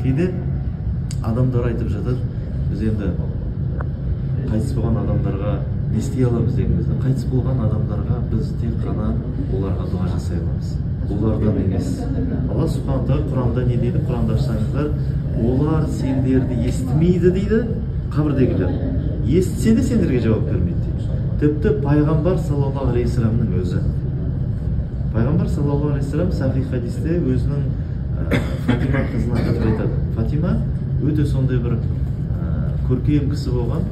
Кейде адамдар айтып жатады, біз енді қайтыс болған адамдарға не істей аламыз деген кезде, қайтыс болған адамдарға біз тек қана оларға дұға жасай аламыз, олардан емес. Алла субхана тағала Құранда не дейді? Құранда ашсаңыздар, олар сендерді естімейді дейді, қабірдегілер. Естісе де сендерге жауап бермейді дейді. Тіпті пайғамбар саллаллаху алейхи вассаламның өзі. Пайғамбар саллаллаху алейхи вассалам сахих хадисте өзінің Фатима қызына қатып айтады. Фатима өте сондай бір көркем кісі болған,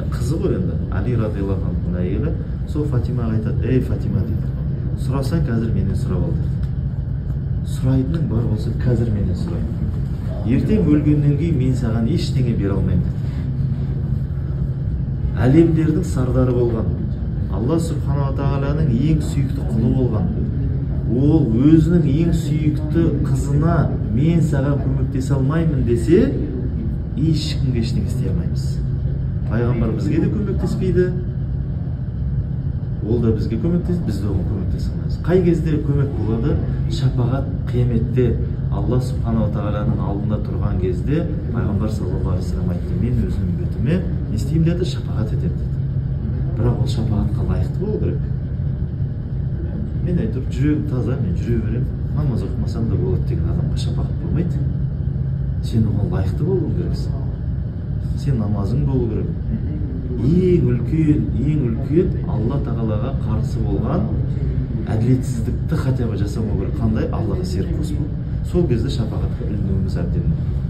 қызы ғой енді, Али радиаллаху анхудың әйелі. Сол Фатимаға айтады: "Ей, Фатима, – дейді, – сұрасаң, қазір менен сұрап ал, – дейді. Сұрайтының бар болса, қазір менен сұра. Ертең өлгеннен кейін мен саған ештеңе бере алмаймын, дейді. Әлемдердің сардары болған, Алла субханала тағаланың ең сүйікті құлы болған, ол өзінің ең сүйікті қызына мен саған көмектесе алмаймын десе, ешкімге ештеңе істей алмаймыз. Пайғамбар бізге де көмектеспейді, ол да бізге көмектеседі, біз де оған көмектесе алмаймыз. Қай кезде көмек болады? Шапағат қияметте Алла субханала тағаланың алдында тұрған кезде. Пайғамбар саллаллаху алейхи вассалам айтты: мен өзімнің үмбетіме не істеймін деді? Шапағат етемін деді. Бірақ ол шапағатқа лайықты болу керек. Мен әйтеуір жүрегім таза, мен жүре беремін, намаз оқымасам да болады деген адамға шапағат болмайды. Сен оған лайықты болуың керексің, сен намазың болу керек. Ең үлкен, ең үлкен Алла тағалаға қарсы болған әділетсіздікті хотя бы жасамау керек. Қандай? Аллаға серік қоспау. Сол кезде шапағатқа ілінуіміз әбден мүмкін.